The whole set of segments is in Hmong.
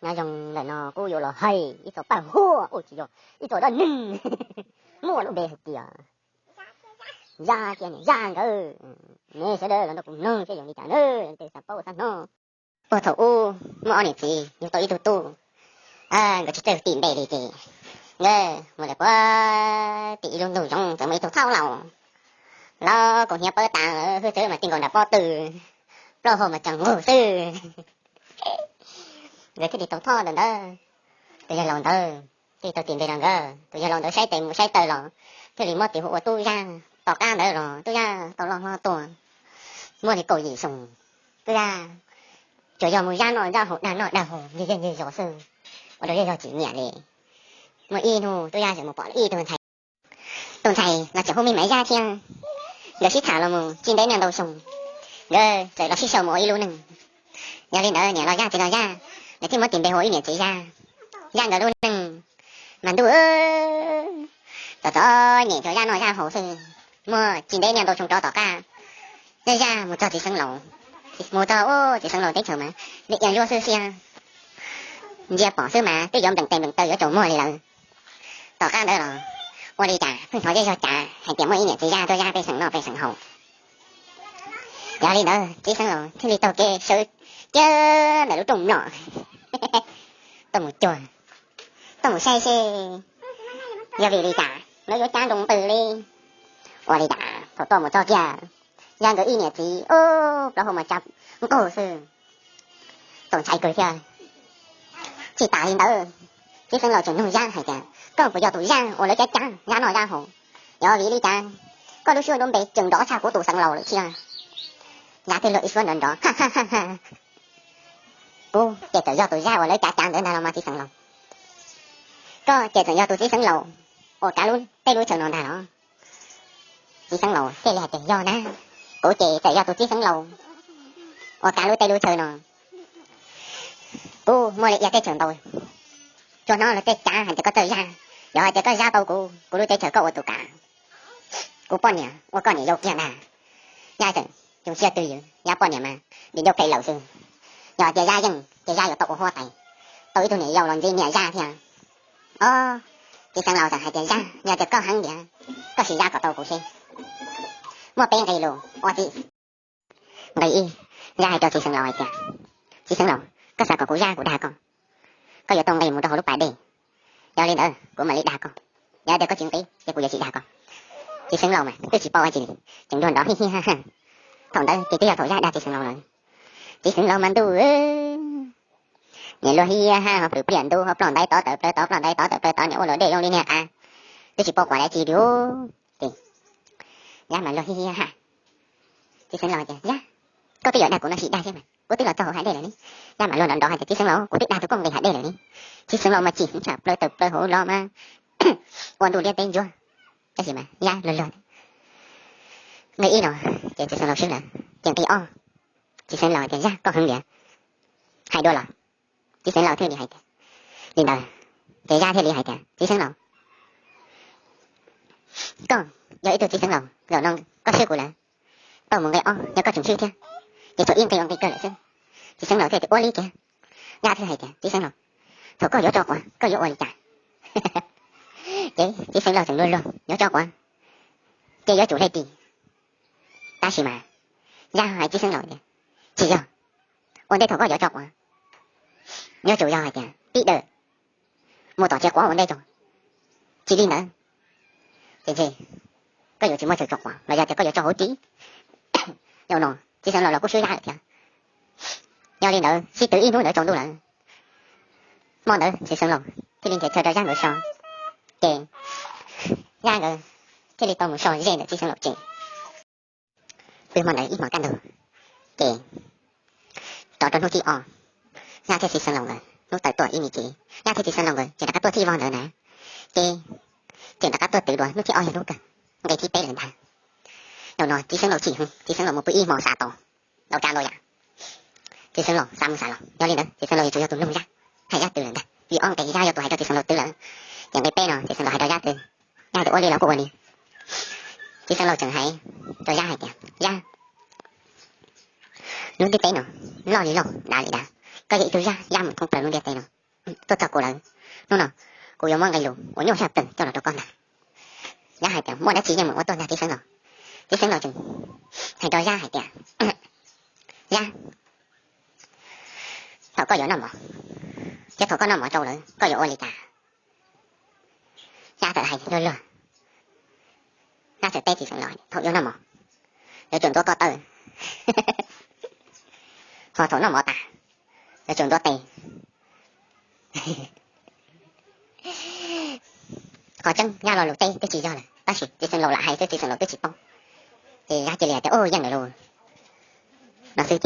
Nyob zoo ntawm no kuj yuav los hais ib txoj paj huam, ua tsis yog, ib txoj dab neeg muaj lub npe hais tias Zab thiab niam Zab nkawd. Nej sawv daws los nrog kuv mloog seb zoo li cas na, tej xav paub xav hnov. Puag thaum ub muaj ob niam txiv yug tau ib tug tub, nkawd tsis txawj hu tim npe li ces nkawd mus lawm puag tim ib lub ntug zoov txawm muaj ib tug thaub laus, laus kaus hniav pawv tas lawm, hwj txwv mas ti nkaus nram pob tw, plaub hau mas tsaws nqug xwb. Nkawd thiaj li tau thoj ntawm ntawd. Tus yawg laus ntawd thiaj li tau tis npe rau nkawd. Tus yawg laus ntawd saib tes mus saib taw los thiaj li muab tis hu ua Tub Zaj. Tom qab ntawd los Tub Zaj tau loj hlob tuaj, muaj li kaum yim xyoo. Tub Zaj tsuas yog mus zab noj zab haus, dag noj dag haus, ncig zej ncig zos xwb, ua rau zej zog tsis nyiam li. Muaj ib hnub Tub Zaj tseem mus pom ib tug ntxhais, tus ntxhais los tseem hu me me Zaj thiab. Nkawd sib tham los mus tsis ntev niaj ntau xyoo, nkawd txawm los sib sau mus ua ib lub neej. Yog li ntawd niam los Zaj txiv los Zaj, nkawd thiaj muab tis npe hu ib niam txiv Zaj. Zaj nkawd lub neej mas ntuj, txom txom nyem, tsuas zab noj zab haus xwb. Muaj tsis ntev niaj ntau xyoo rov tom qab, Zaj Zaj mus txog txiv xeev laus, mus txog ub txiv xeev laus teb chaws mas li ias zuaj xwb xiab, ntsia pom xwb mas twb yuav npleem tes npleem taw yuav tsaus muag li lawm. Tom qab ntawd los ua li cas pheej hnov zej zog cav hais tias muaj ib niam txiv Zaj tuaj zab pej xeem noj pej xeem haus. Yog li ntawd txiv xeev laus thiaj li taug kev sawv kiag ntawm lub rooj mlom tuaj mus cuag, tuaj mus saib seb yog vim li cas lawv yuav cav nroo ntws li. Ua li cas thaum tuaj mus txog kiag, Zaj nkawd ib niam txiv ub plaub hau mas tsaws nqug xwb, txaus ntshai kawg thiab. Tsis tas li ntawd, txiv xeev laus tseem nug Zaj hais tias koj puas yog tus Zaj uas lawv cav cav zab noj zab haus? Yog vim li cas koj lub suab lub npe tseem nrov tshaj kuv tus xeev laus lawm thiab? Zaj thiaj luag ib suab nrov nrov, kuv ces txawm yog tus Zaj uas lawv cav cav ntawd ntag los mas txiv xeev laus. Koj ces txawm yog tus txiv xeev laus uas kav lub teb lub chaw no ntag los? Txiv xeev laus thiaj li hais tias yog na, kuv ces txawm yog tus txiv xeev laus uas kav lub teb lub chaw no. Kuv muaj li ia teb chaws ntau, tsuas hnov luag tej cav hais tias koj txawj zab. Yog hais tias koj zab tau kuv, kuv lub teb chaws koj ua tus kav, kuv poj niam ua koj niam yau kiag ntag. Zaj tseem zoo siab twj ywm, Zaj poj niam mas vim ncauj phem lawm xwb. Yog hais tias Zaj yeej ces Zaj yuav tau ua huab tais, tau ib tug niam yau los ntxiv niam Zaj thiab. Ob, txiv xeev laus txawm hais tias Zaj, yog tias koj heev tiag, koj sim zab kom tau kuv seb. Muaj peb nqe lus ua txiv. Nqe ib, Zaj hais rau txiv xeev laus hais tias, txiv xeev laus, koj xav kom kuv zab kuv dag koj, koj yuav tau nqis mus rau hauv lub pas dej. Yog li ntawd kuv mam li dag koj. Yog tias koj tsis nqis ces kuv yuav tsis dag koj. Txiv xeev laus mas twb tsis paub dab tsi li, tseem luag nrov hij hij ha ha. Thaum ntawd ces twb yog thaum Zaj dag txiv xeev laus lawm. Txiv xeev laus mas ntuj, niam luag hij hij ha, ho plhws pliaj ntub, ho ploj ntais tod tawm plaws tod, ploj ntais tod tawm plaws tod, niam ua luam dej zoo li niag qav, twb tsis paub quav dab tsi li. Ces Zaj mas luag hij hij ha ha. Txiv xeev laus tias, Zaj, koj twb yuav dag kuv no sim dag thiab mas, kuv twb los txog hauv hav dej lawm ne. Zaj mas luag nrov nrov hais tias, txiv xeev laus, kuv twb dag tau koj nqis hav dej lawm ne. Txiv xeev laus mas chim heev tshaj plaws tawm plaws hauv los mas ua ntuj liab teb ntsuag. Tab sis mas Zaj luag luag. Nqe ib no ces txiv xeev laus swb lawm, ces nqe ob, txiv xeev laus tias, Zaj, koj heev tiag, hais dua los? Txiv xeev laus thiaj li hais tias, li ntawd, ces Zaj thiaj li hais tias, txiv xeev laus, koj yog ib tug txiv xeev laus, zaum no koj swb kuv lawm, tau mus nqe ob, yog koj tseem swb thiab, ces tsuas ib nqe ua nqe kawg lawm xwb. Txiv xeev laus thiaj tias, ua li kiag. Zaj thiaj hais tias, txiv xeev laus, thaum koj yuav tso quav koj yuav ua li cas? Ces txiv xeev laus tseem luag luag, yuav tso quav ces yuav tsum hle ris. Tab sis mas Zaj hais txiv xeev laus tias, tsis yog, ua ntej thaum koj yuav tso quav, yuav tsum yog hais tias tib daws mus tom tsev quav ua ntej tso. Tsis li ntawd ces ntshe koj yuav tsis muaj chaw tso quav los yog tias koj yuav tso hauv ris. Zaum no txiv xeev laus los kuj swb Zaj lawm thiab. Yog li ntawd sib twv ib hnub ntawd tsaus ntuj lawm. Hmo ntawd txiv xeev laus thiaj li nrhiav chaw rau Zaj nkawd so, ces Zaj nkawd thiaj li tau mus so ze ntawm txiv xeev laus tsev. Pw hmo ntawd ib hmos kaj ntug, ces rov rau hnub thib ob, Zaj thiab txiv xeev laus nkawd hnub tawm tuaj ib me kev, Zaj thiab txiv xeev laus nkawd ces rov qab tuaj thib vog ntawd na, ces tseem rov qab tuaj twv dua, hnub thib ob yog hnub kawg, nqe thib peb lawm ntag. Zaum no txiv xeev laus chim heev, txiv xeev laus mus pw ib hmos xav tau ntau tsav ntau yam. Txiv xeev laus xav mus xav los, yog li ntawd txiv xeev laus yuav tsum yog tus nug Zaj, hais Zaj twv lawm ntag, vim ob nqe Zaj yuav tus hais rau txiv xeev laus twv lawm. Ces nqe peb no txiv xeev laus hais rau Zaj twv, Zaj tias ua li los kuj ua li. Txiv xeev laus tseem hais rau Zaj hais tias, Zaj, lub ntiaj teb no loj li loj, dav li dav, Koj yog ib tug zaj, zaj mus thoob plaws lub ntiaj teb no, tuaj txog kuv lawm. Hnub no kuv yuav muab nqe lus uas nyuaj siab kawg coj los rau koj ntag. Zaj hais tias muaj dab tsi yeej meem ua tuaj ntag txiv xeev laus. Txiv xeev laus tseem hais rau zaj hais tias, zaj, thaum koj yuav noj mov thiab thaum koj noj mov tau lawm koj yuav ua li cas? Zaj txawm hais luag luag, zaj txawm teb txiv xeev laus, thaum yuav noj mov yuav tsum ntuav ko taw, ho thaum noj mov tas yuav tsum ntuav tes. Qhov tseeb zaj lo lus teb twb tsis yog lawm tab sis txiv xeev laus lam hais xwb, txiv xeev laus twb tsis paub. Ces zaj cia li hais tias, ua yeej lawm lauj, no xwb ces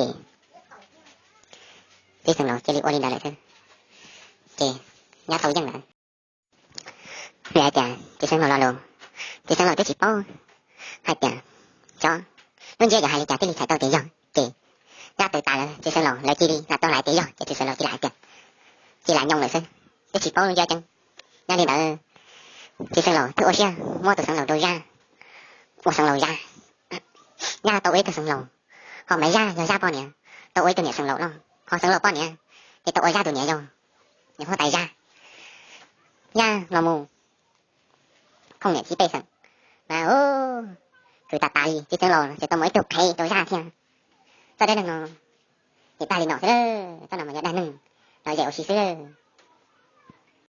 txiv xeev laus cia li ua li ntawd lawm xwb. Ces zaj tau yeej lawm. Vim hais tias txiv xeev laus lo lus, txiv xeev laus twb tsis paub hais tias, cov lub ntsiab yuav hais li cas thiaj li txhais tau tias yog. Ces zaj twb tas lawm, txiv xeev laus lawv cia li lam tau hais tias yog ces txiv xeev laus cia li hais tias, cia li nyooj lawm xwb, twb tsis paub lub ntsiab tseeb. Yog li ntawd txiv xeev laus thiaj ua siab muab tus xeev laus rau zaj, ua xeev laus zaj. Zaj tau ua ib tug xeev laus, ho mas zaj yog zaj poj niam, tau ua ib tug niam xeev laus loj, ho xeev laus poj niam ces tau ua zaj tus niam yau, niam huab tais zaj. Zaj los mus phooj niam txiv pej xeem, mas khwv tas tas li, txiv xeev laus ces tau muab ib tug qhev rau zaj thiab. Txoj dab neeg no ces tag li no xwb, txoj no mas yog dab neeg lom zem ua si xwb.